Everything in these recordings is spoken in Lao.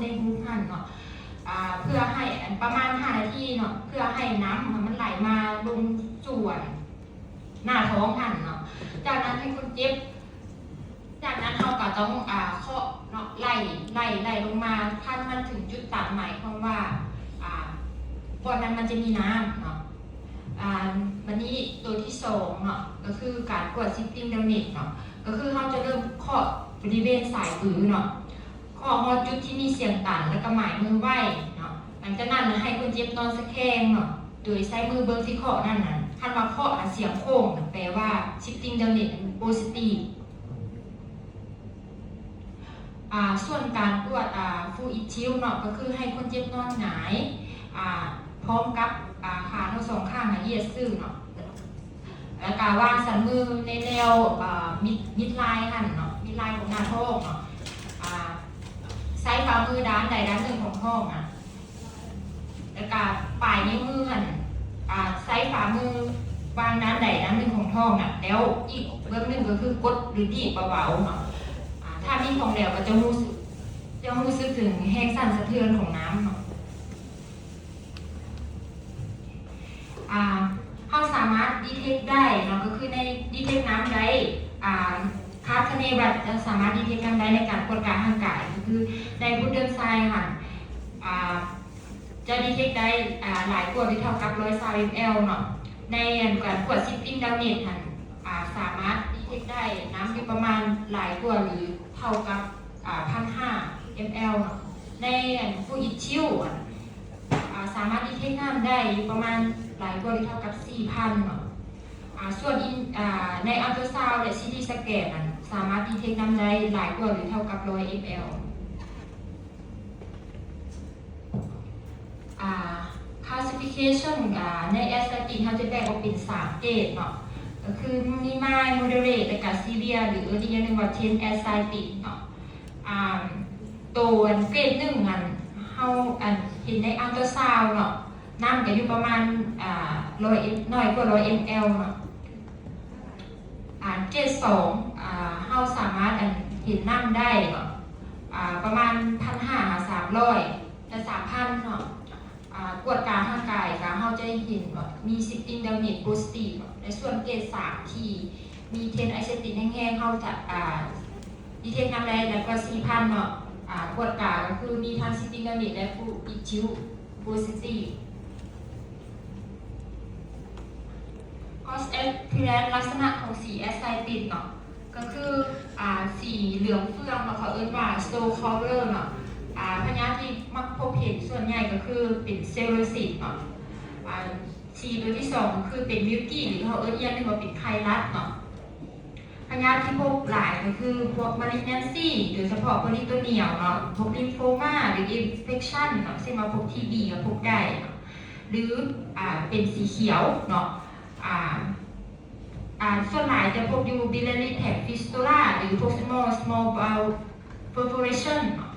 ໃນຮູບຫັ້ນເນາະ ອ່າ ເພື່ອໃຫ້ ອັນ ປະມານຫ້ານາທີເນາະ ເພື່ອໃຫ້ນ້ຳມັນໄຫຼມາລົງສ່ວນໜ້າທ້ອງຫັ້ນເນາະ. ຈາກນັ້ນໃຫ້ຄົນເຈັບ ຈາກນັ້ນເຮົາກໍຕ້ອງ ອ່າ ເຄາະເນາະ ໄລ່ ໄລ່ ໄລ່ລົງມາ ຄັນມັນເຖິງຈຸດຕັນ ໝາຍຄວາມວ່າ ອ່າ ບ່ອນນັ້ນມັນຈະມີນ້ຳເນາະ. ອ່າ ບັດນີ້ໂຕທີສອງເນາະ ກໍຄືການກວດ sitting dullness ເນາະ ກໍຄືເຮົາຈະເລີ່ມເຄາະບໍລິເວນສາຍປືເນາະ ເຄາະຮອດຈຸດທີ່ມີສຽງຕັນ ແລ້ວກໍໝາຍມືໄວ້ເນາະ. ຫຼັງຈາກນັ້ນໃຫ້ຄົນເຈັບນອນສະແຄງເນາະ ໂດຍໃຊ້ມືເບິ່ງທີ່ເຄາະນັ້ນນະ ຄັນວ່າເຄາະນະສຽງໂຄ້ງນະ ແປວ່າ sitting dullness positive. ອ່າ ສ່ວນການກວດ ອ່າ fluid tilt ເນາະ ກໍຄືໃຫ້ຄົນເຈັບນອນຫງາຍ ອ່າ ພ້ອມກັບ ອ່າ ຂາທັງສອງຂ້າງນະ ຢຽດຊື່ເນາະ ແລ້ວກະວາງສັນມືໃນແນວ ອ່າ mid midline ຫັ້ນເນາະ midline ຂອງໜ້າທ້ອງເນາະ. ອ່າ ໃຊ້ຝ່າມືດ້ານໃດດ້ານໜຶ່ງຂອງທ້ອງນະ ແລ້ວກະປາຍນິ້ວມືຫັ້ນ ອ່າ ໃຊ້ຝ່າມືວາງດ້ານໃດດ້ານໜຶ່ງຂອງທ້ອງນະ ແລ້ວອີກເບື້ອງໜຶ່ງກໍຄືກົດ ຫຼື ບີບເບົາໆເນາະ. ອ່າ ຖ້າມີຂອງແຫຼວກໍຈະຮູ້ສຶກ ຈະຮູ້ສຶກເຖິງແຮງສັ່ນສະເທືອນຂອງນ້ຳເນາະ. ອ່າ ເຮົາສາມາດ detect ໄດ້ເນາະ ກໍຄືໃນ detect ນ້ຳໄດ້ ອ່າ ຄາດຄະເນວ່າຈະສາມາດ detect ນ້ຳໄດ້ໃນການກວດກາຮ່າງກາຍ ກໍຄືໃນ Budden size ຫັ້ນ ອ່າ ຈະ detect ໄດ້ ອ່າ ຫຼາຍກວ່າ ຫຼື ເທົ່າກັບ ໜຶ່ງຮ້ອຍຊາວ mL ເນາະ. ໃນອັນການກວດ sitting dullness ຫັ້ນ ອ່າ ສາມາດ detect ໄດ້ນ້ຳຢູ່ປະມານຫຼາຍກວ່າ ຫຼື ເທົ່າກັບ ອ່າ ພັນຫ້າ mL ເນາະ. ໃນອັນ fluid tilt ຫັ້ນ ອ່າ ສາມາດ detect ນ້ຳໄດ້ຢູ່ປະມານຫຼາຍກວ່າ ຫຼື ເທົ່າກັບ ສີ່ພັນ ເນາະ. ອ່າ ສ່ວນ in ອ່າ ໃນ ultrasound ແລະ CT scan ນັ້ນ ສາມາດ detect ນ້ຳໄດ້ຫຼາຍກວ່າ ຫຼື ເທົ່າກັບ ໜຶ່ງຮ້ອຍ mL. ອ່າ classification ອ່າ ໃນ ascites ເຮົາຈະແບ່ງອອກເປັນສາມເກຣດເນາະ ກໍຄືມີ mild, moderate ແລ້ວກະ severe ຫຼື ເອີ້ນອີກຢ່າງໜຶ່ງວ່າ tense ascites ເນາະ. ອ່າ ໂຕອັນເກຣດໜຶ່ງຫັ້ນ ເຮົາອັນເຫັນໃນ ultrasound ເນາະ ນ້ຳກໍຢູ່ປະມານ ອ່າ ໜ້ອຍກວ່າ ໜຶ່ງຮ້ອຍ mL ເນາະ. ອ່າ ເກຣດສອງ ອ່າ ເຮົາສາມາດອັນເຫັນນ້ຳໄດ້ເນາະ ອ່າ ປະມານ ໜຶ່ງພັນຫ້າຮ້ອຍ ຫາ ສາມພັນ ເນາະ. ອ່າ ກວດກາຮ່າງກາຍກະເຮົາຈະເຫັນວ່າມີ sitting dullness positive ເນາະ ແລະ ສ່ວນເກຣດສາມທີ່ມີ tense ascites ແຮງໆ ເຮົາຈະ ອ່າ detect ນ້ຳໄດ້ຫຼາຍກວ່າ ສີ່ພັນ ເນາະ. ອ່າ ກວດກາກໍຄືມີທັງ sitting dullness ແລະ fluid tilt positive. Cross appearance ລັກສະນະຂອງສີ ascites ເນາະ ກໍຄື ອ່າ ສີເຫຼືອງເຟືອງເນາະ ເຂົາເອີ້ນວ່າ snow color ເນາະ. ອ່າ ພະຍາດທີ່ມັກພົບເຫັນສ່ວນໃຫຍ່ກໍຄືເປັນ sclerosis ເນາະ. ອ່າ ສີໂຕທີສອງກໍຄືເປັນ milky ຫຼື ເຮົາເອີ້ນອີກຢ່າງໜຶ່ງວ່າເປັນໄຄຣັດເນາະ. ພະຍາດທີ່ພົບຫຼາຍກໍຄືພວກ malignancy ໂດຍສະເພາະ peritoneal ເນາະ ພວກ lymphoma ຫຼື infection ເນາະ ເຊັ່ນວ່າພວກ TB ກໍພົບໄດ້ເນາະ ຫຼື ອ່າ ເປັນສີຂຽວເນາະ. ອ່າ ອ່າ ສ່ວນຫຼາຍຈະພົບຢູ່ biliary tract fistula ຫຼື proximal small bowel perforation ເນາະ.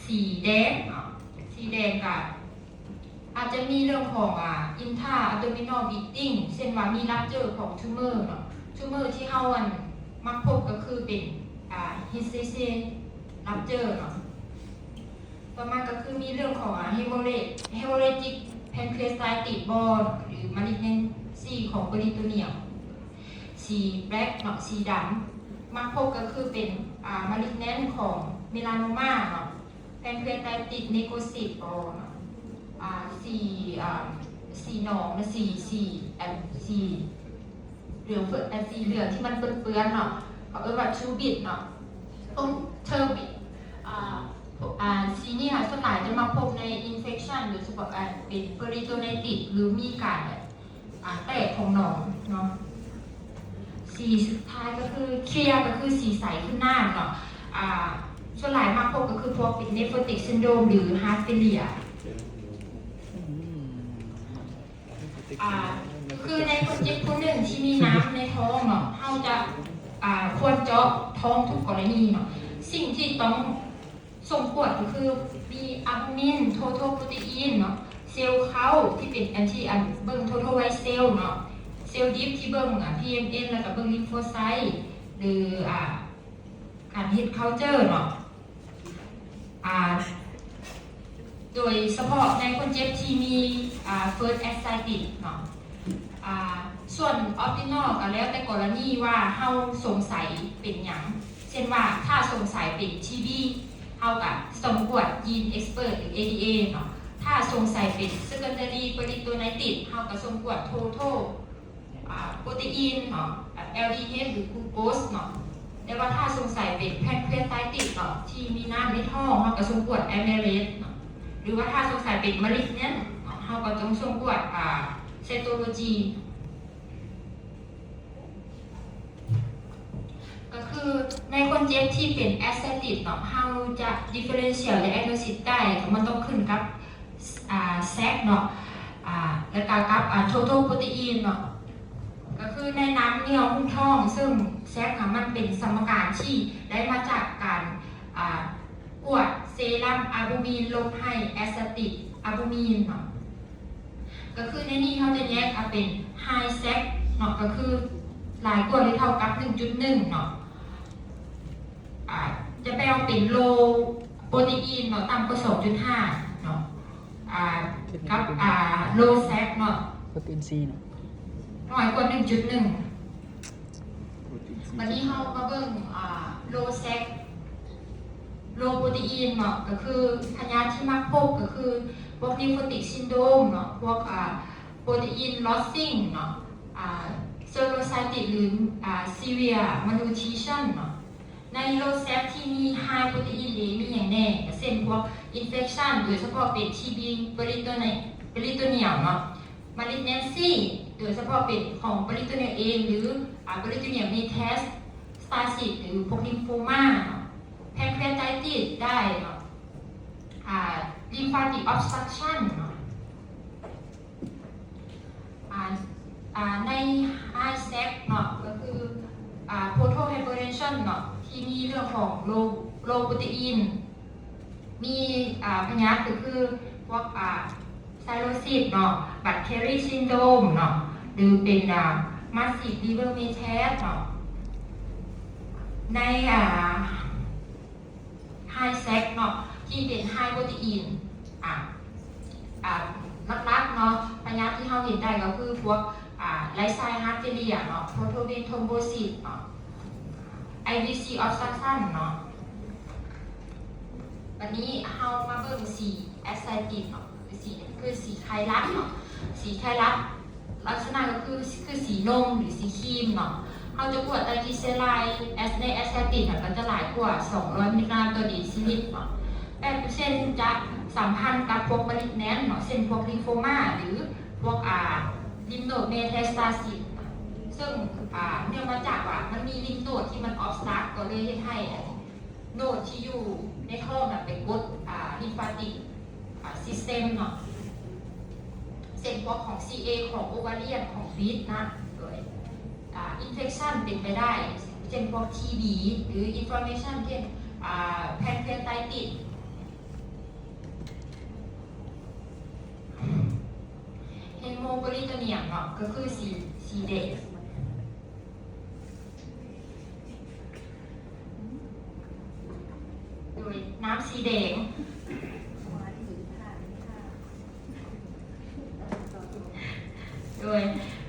ສີແດງເນາະ ສີແດງກໍ ອາດຈະມີເລື່ອງຂອງ ອ່າ intra-abdominal bleeding ເຊັ່ນວ່າມີ rupture ຂອງ tumor ເນາະ. tumor ທີ່ເຮົາ ອັນ ມັກພົບກໍຄືເປັນ ອ່າ H C C rupture ເນາະ. ຕໍ່ມາກໍຄືມີເລື່ອງຂອງ ອ່າ hemorrhage hemorrhagic pancreatitis ບໍ ຫຼື malignancy ຂອງ peritoneal. ສີ black ເນາະ ສີດຳ ມັກພົບກໍຄືເປັນ ອ່າ malignant ຂອງ melanoma ເນາະ. pancreatitis necrosis ບໍ ອ່າ ສີ ອ່າ ສີໜອງ ສີ ສີ ອັນ ສີເຫຼືອງເຝີ ອັນ ສີເຫຼືອງທີ່ມັນເປື້ອນໆເນາະ ເຂົາເອີ້ນວ່າ turbid ເນາະ ຕົງ turbid ອ່າ ອ່າ ສີນີ້ຫາສ່ວນຫຼາຍຈະມາພົບໃນ infection ໂດຍສະເພາະ ອ່າ ເປັນ peritonitis ຫຼື ມີການ ອ່າ ແຕກຂອງໜອງເນາະ. ສີສຸດທ້າຍກໍຄື clear ກໍຄືສີໃສຄືນ້ຳເນາະ. ອ່າ ສ່ວນຫຼາຍມັກພົບກໍຄືພວກເປັນ nephrotic syndrome ຫຼື heart failure. ອ່າ ຄືໃນຄົນເຈັບຜູ້ໜຶ່ງທີ່ມີນ້ຳໃນທ້ອງເນາະ ເຮົາຈະ ອ່າ ຄວນເຈາະທ້ອງທຸກກໍລະນີເນາະ. ສິ່ງທີ່ຕ້ອງ ສົ່ງກວດກໍຄືມີ albumin, total protein ເນາະ cell count ທີ່ເປັນອັນທີ່ ອັນ ເບິ່ງ total white cell ເນາະ cell death ທີ່ເບິ່ງ ອ່າ P M N ແລ້ວກໍເບິ່ງ lymphocyte ຫຼື ອ່າ ການເຮັດ culture ເນາະ. ອ່າ ໂດຍສະເພາະໃນຄົນເຈັບທີ່ມີ ອ່າ ເຟີສແອັດໄຊຕິດເນາະ. ອ່າ ສ່ວນອອບຕິນອລກໍແລ້ວແຕ່ກໍລະນີວ່າເຮົາສົງໄສເປັນຫຍັງ, ເຊັ່ນວ່າຖ້າສົງໄສເປັນທີບີ ເຮົາກໍສົ່ງກວດ Gene Expert ຫຼື ເອດີເອ ເນາະ. ຖ້າສົງໄສເປັນ Secondary Peritonitis ເຮົາກໍສົ່ງກວດ Total ອ່າ ໂປຣຕີອິນເນາະ ແອລດີເອັດ ຫຼື Glucose ເນາະ. ແຕ່ວ່າຖ້າສົງໄສເປັນ Pancreatitis ເນາະ ທີ່ມີນ້ຳໃນທ້ອງ ເຮົາກໍສົ່ງກວດ Amylase ເນາະ. ຫຼືວ່າຖ້າສົງໄສເປັນ Malignant ເນາະ ເຮົາກໍຕ້ອງສົ່ງກວດ ອ່າ Cytology. ກໍຄືໃນຄົນເຈັບທີ່ເປັນແອັດໄຊຕິດເນາະ ເຮົາຈະ differential diagnosis ໄດ້ ກໍມັນຕ້ອງຂຶ້ນກັບ ອ່າ ແຊກເນາະ ອ່າ ແລ້ວກໍກັບ ອ່າ total protein ເນາະ. ກໍຄືໃນນ້ຳເຫຍື້ອຫຸ້ມທ້ອງ ເຊິ່ງແຊກນະ ມັນເປັນສະມະການທີ່ໄດ້ມາຈາກການ ອ່າ ກວດເຊຣັມອາບູມິນລົບໃຫ້ແອັດສະຕິກອາບູມິນເນາະ. ກໍຄືໃນນີ້ເຮົາຈະແຍກເອົາເປັນ High sac ເນາະ ກໍຄືຫຼາຍກວ່າຫຼືເທົ່າກັບ ໜຶ່ງຈຸດໜຶ່ງ ເນາະ. ອ່າ ຈະແບ່ງເປັນ Low protein ເນາະ ຕ່ຳກວ່າ ສອງຈຸດຫ້າ ເນາະ ອ່າ ກັບ ອ່າ Low sac ເນາະ ໂປຣຕີນຊີເນາະ ນ້ອຍກວ່າ ໜຶ່ງຈຸດໜຶ່ງ. ບັດນີ້ເຮົາມາເບິ່ງ ອ່າ Low sac Low protein ເນາະ ກໍຄືພະຍາດທີ່ມັກພົບກໍຄືພວກ nephrotic syndrome ເນາະ ພວກ ອ່າ protein losing ເນາະ ອ່າ serositis ຫຼື ອ່າ severe malnutrition ເນາະ. ໃນ Low sac ທີ່ມີ High protein ເດ ມີຫຍັງແດ່? ກໍເຊັ່ນພວກ infection ໂດຍສະເພາະເປັນ TB peritoneal peritoneal ເນາະ, malignancy ໂດຍສະເພາະເປັນຂອງ peritoneal ເອງ ຫຼື ອ່າ peritoneal metastasis ຫຼືພວກ lymphoma ເນາະ, pancreatitis ໄດ້ເນາະ, ອ່າ lymphatic obstruction ເນາະ. ອ່າ ອ່າ ໃນ High sac ເນາະ ກໍຄື ອ່າ portal hypertension ເນາະ ທີ່ມີເລື່ອງຂອງ low low protein ມີ ອ່າ ພະຍາດກໍຄືພວກ ອ່າ cirrhosis ເນາະ, Budd-Chiari syndrome ເນາະ ຫຼືເປັນ ອ່າ massive liver metastasis ເນາະ. ໃນ ອ່າ High sac ເນາະ ທີ່ເປັນ High protein ອ່າ ອ່າ ຫຼັກໆເນາະ ພະຍາດທີ່ເຮົາເຫັນໄດ້ກໍຄືພວກ ອ່າ right side heart failure ເນາະ, portal vein thrombosis ເນາະ, IVC obstruction ເນາະ. ບັດນີ້ເຮົາມາເບິ່ງສີ ascites ເນາະ ຄືສີ ຄືສີໄຄລັດເນາະ, ສີໄຄລັດ ລັກສະນະກໍຄື ຄືສີນົມ ຫຼື ສີຄຣີມເນາະ. ເຮົາຈະກວດໄຕຣກລີເຊໄລດ ແອັດ ໃນ ascites ນະ ກໍຈະຫຼາຍກວ່າ ສອງຮ້ອຍມິລລີກຣາມຕໍ່ເດຊິລິດເນາະ. ແປດເປີເຊັນຈະສຳພັນກັບພວກ malignant ເນາະ ເຊັ່ນພວກ lymphoma ຫຼື ພວກ ອ່າ lymph node metastasis ເຊິ່ງ ອ່າ ເນື່ອງມາຈາກວ່າມັນມີ lymph node ທີ່ມັນ obstruct ກໍເລີຍເຮັດໃຫ້ node ທີ່ຢູ່ໃນທ້ອງນະໄປກົດ ອ່າ lymphatic ອ່າ system ເນາະ ເຊັ່ນພວກຂອງ CA ຂອງ ovarian ຂອງ feet ນະ ໂດຍ ອ່າ infection ເປັນໄປໄດ້ ເຊັ່ນພວກ TB ຫຼື inflammation ເຊັ່ນ ອ່າ pancreatitis hemoperitoneum ເນາະ ກໍຄືສີ ສີແດງ ໂດຍ ນ້ຳສີແດງ ໂດຍ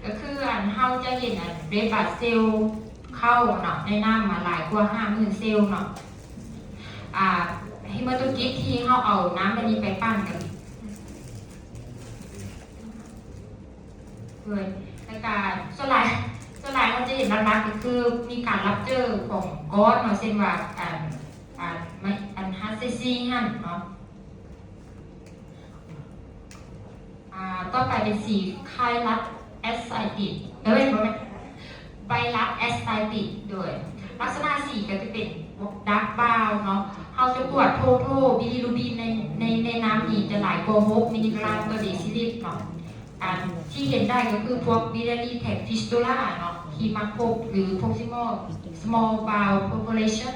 ກໍຄືອັນເຮົາຈະເຫັນອັນ red blood cell ເຂົ້າເນາະ ໃນນ້ຳມາຫຼາຍກວ່າຫ້າໝື່ນເຊວເນາະ. ອ່າ ເຮມາໂຕກຣິດທີ່ເຮົາເອົານ້ຳແບບນີ້ໄປປັ່ນກັນ ໂດຍ ແລ້ວກະສ່ວນຫຼາຍ ສ່ວນຫຼາຍເຮົາຈະເຫັນຫຼັກໆກໍຄືມີການ rupture ຂອງກ້ອນເນາະ ເຊັ່ນວ່າ ອັນ ອັນ ອັນ heart chassis ຫັ້ນເນາະ. ອ່າ ຕໍ່ໄປເປັນສີໄຄລັດ ascites ເອີຍ ບໍ່ແມ່ນ ໄວຣັສ ascites ໂດຍ ລັກສະນະສີກໍຈະເປັນ dark brown ເນາະ. ເຮົາຈະກວດ total bilirubin ໃນ ໃນ ໃນນ້ຳນີ້ຈະຫຼາຍກວ່າຫົກມິລລີກຣາມຕໍ່ເດຊິລິດເນາະ. ອັນທີ່ເຫັນໄດ້ກໍຄືພວກ biliary tract fistula ເນາະ ທີ່ມັກພົບ ຫຼື proximal small bowel perforation.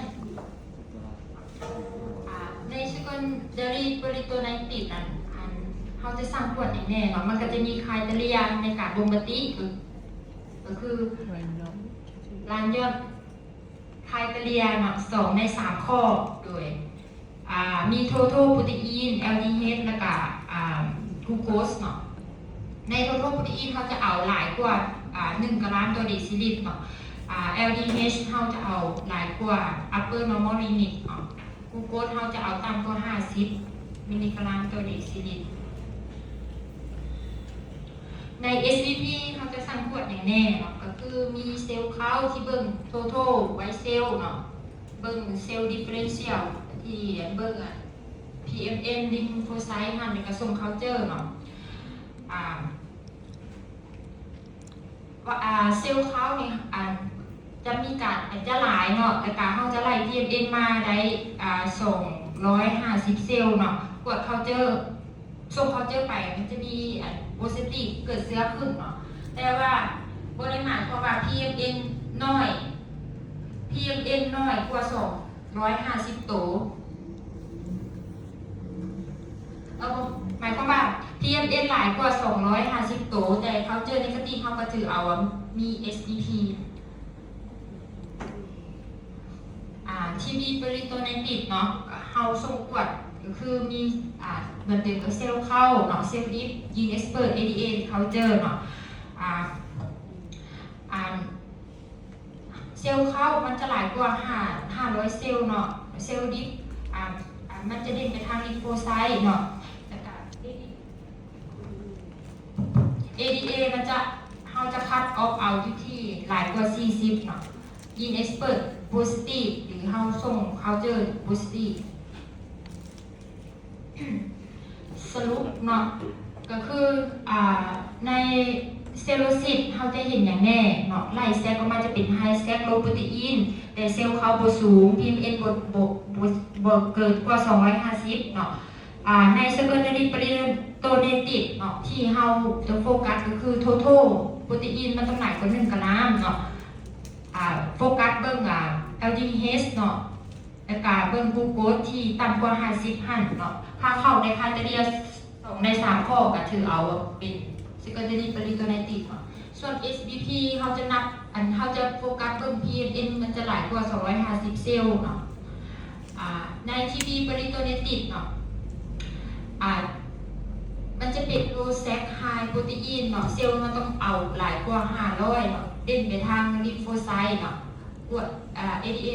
ອ່າ ໃນ secondary peritonitis ນັ້ນ ອັນ ເຮົາຈະສັ່ງກວດຫຍັງແດ່ເນາະ? ມັນກໍຈະມີ criteria ໃນການບົ່ງມະຕິ ກໍ ກໍຄື Lanyon criteria ເນາະ ສອງໃນສາມຂໍ້ ໂດຍ ອ່າ ມີ total protein, LDH ແລ້ວກະ ອ່າ glucose ເນາະ. ໃນ total protein ເຮົາຈະເອົາຫຼາຍກວ່າ ອ່າ ໜຶ່ງກຣາມຕໍ່ເດຊິລິດເນາະ. ອ່າ LDH ເຮົາຈະເອົາຫຼາຍກວ່າ upper normal limit ເນາະ. Glucose ເຮົາຈະເອົາຕ່ຳກວ່າຫ້າສິບມິລລີກຣາມຕໍ່ເດຊິລິດ. ໃນ SVP ເຮົາຈະສັງກວດຫຍັງແດ່ເນາະ ກໍຄືມີ cell count ທີ່ເບິ່ງ total white cell ເນາະ, ເບິ່ງ cell differential ທີ່ເບິ່ງ PMN lymphocyte ຫັ້ນ ແລ້ວກໍສົ່ງ culture ເນາະ. ອ່າ ວ່າ ອ່າ cell count ນີ້ ອ່າ ຈະມີການ ຈະຫຼາຍເນາະ, ແລ້ວກະເຮົາຈະໄລ່ PMN ມາໄດ້ ອ່າ ສອງຮ້ອຍຫ້າສິບ cell ເນາະ. ກວດ culture ສົ່ງ culture ໄປ ມັນຈະມີ ອັນ positive ເກີດເຊື້ອຂຶ້ນເນາະ, ແຕ່ວ່າບໍ່ໄດ້ໝາຍຄວາມວ່າ PMN ນ້ອຍ PMN ນ້ອຍກວ່າສອງຮ້ອຍຫ້າສິບໂຕ. ເອີ ໝາຍຄວາມວ່າ PMN ຫຼາຍກວ່າສອງຮ້ອຍຫ້າສິບໂຕ, ແຕ່ culture negative ເຮົາກໍຖືເອົາມີ SVP. ອ່າ TB peritonitis ເນາະ, ເຮົາສົ່ງກວດກໍຄືມີ ອ່າ ເໝືອນເດີມກໍ cell count ເນາະ, cell dip, gene expert, ADA culture ເນາະ. ອ່າ ອ່າ cell count ມັນຈະຫຼາຍກວ່າຫ້າ ຫ້າຮ້ອຍ cell ເນາະ, cell dip ອ່າ ອ່າ ມັນຈະເດັ່ນໄປທາງ lymphocyte ເນາະ, ແລ້ວກະ ADA ມັນຈະ ເຮົາຈະ cut off ເອົາຢູ່ທີ່ຫຼາຍກວ່າສີ່ສິບເນາະ, gene expert positive ຫຼືເຮົາສົ່ງ culture positive. ສະຫຼຸບເນາະ ກໍຄື ອ່າ ໃນ cirrhosis ເຮົາຈະເຫັນຫຍັງແດ່ເນາະ, ໄລ່ stack ອອກມາຈະເປັນ high stack low protein ແຕ່ cell count ບໍ່ສູງ, PMN ບໍ່ ບໍ່ ບໍ່ ບໍ່ເກີນກວ່າສອງຮ້ອຍຫ້າສິບເນາະ. ອ່າ ໃນ secondary peritonitis ເນາະ ທີ່ເຮົາຈະໂຟກັສກໍຄື total protein ມັນຕ້ອງຫຼາຍກວ່າໜຶ່ງກຣາມເນາະ, ອ່າ ໂຟກັສເບິ່ງ ອ່າ LDH ເນາະ ແລ້ວກະເບິ່ງ glucose ທີ່ຕ່ຳກວ່າຫ້າສິບຫັ້ນເນາະ. ຖ້າເຂົ້າໃນ criteria ສອງໃນສາມຂໍ້ ກໍຖືເອົາເປັນ secondary peritonitis ເນາະ. ສ່ວນ SVP ເຮົາຈະນັບ ອັນ ເຮົາຈະໂຟກັສເບິ່ງ PMN ມັນຈະຫຼາຍກວ່າສອງຮ້ອຍຫ້າສິບ cell ເນາະ. ອ່າ ໃນ TB peritonitis ເນາະ ອ່າ ມັນຈະເປັນ low stack high protein ເນາະ, cell ມັນຕ້ອງເອົາຫຼາຍກວ່າຫ້າຮ້ອຍເນາະ, ເດັ່ນໄປທາງ lymphocyte ເນາະ. ກວດ ອ່າ ADA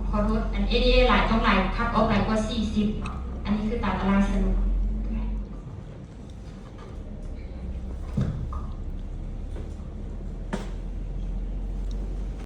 ຂໍໂທດ ອັນ ADA ຫຼາຍ ຕ້ອງຫຼາຍ cut off ຫຼາຍກວ່າສີ່ສິບເນາະ. ອັນນີ້ຄືຕາຕະລາງສະຫຼຸບ.